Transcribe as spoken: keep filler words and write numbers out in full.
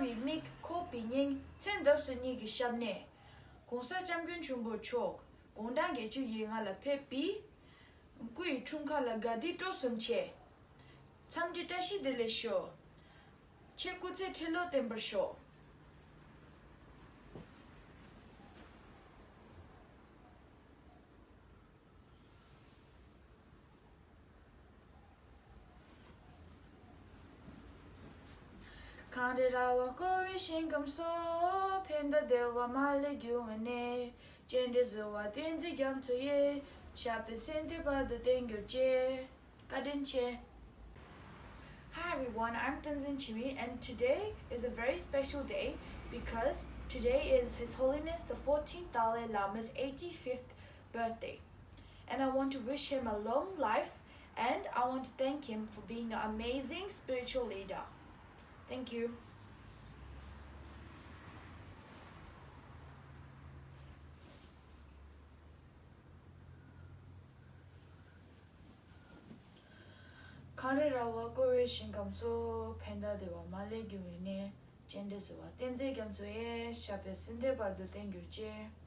བའི་མིག་ཁོག་པའི་སྙིང་། མཚན་འདབས་སུ་སྙིང་གི་ཞབས་ནས། ༸གོང་ས་༸སྐྱབས་མགོན་ཆེན་པོ་མཆོག ༸གོང་དགུ་བརྒྱད་ཅུ་ཡི་ལྔ་ལ་ཕེབས་པའི། སྐུ་ཡི་འཁྲུངས་སྐར་ལ་དགའ་བདེའི་སྤྲོ་གསུམ་ཆེ། འཚམས་འདྲི་བཀྲ་ཤིས་བདེ་ལེགས་ཞུ། ཁྱེད་སྐུ་ཚེ་ཁྲི་ལོ་བརྟན་པར་ཤོག་གངས་རི་ར་བས་བསྐོར་བའི་ཞིང་ཁམས་སུ། ཕན་བདེ་བདེ་བ་མ་ལུས་རྒྱུ་བའི་གནས། སྤྱན་རས་གཟིགས་དབང་བསྟན་འཛིན་རྒྱ་མཚོ་ཡི། ཞབས་པད་སྲིད་མཐའི་བར་དུ་བརྟན་གྱུར་ཅིག་བཀའ་དྲིན་ཆེ། Hi everyone, I'm Tenzin Chimi, and today is a very special day because today is His Holiness the fourteenth Dalai Lama's eighty-fifth birthday. And I want to wish him a long life, and I want to thank him for being an amazing spiritual leader. Thank you. གངས་རི་ར་བས་བསྐོར་བའི་ཞིང་ཁམས་སུ། ཕན་བདེ་བདེ་བ་མ་ལུས་རྒྱུ་བའི་གནས། སྤྱན་རས་གཟིགས་དབང་བསྟན་འཛིན་རྒྱ་མཚོ་ཡི། ཞབས་པད་སྲིད་མཐའི་བར་དུ་བརྟན་གྱུར་ཅིག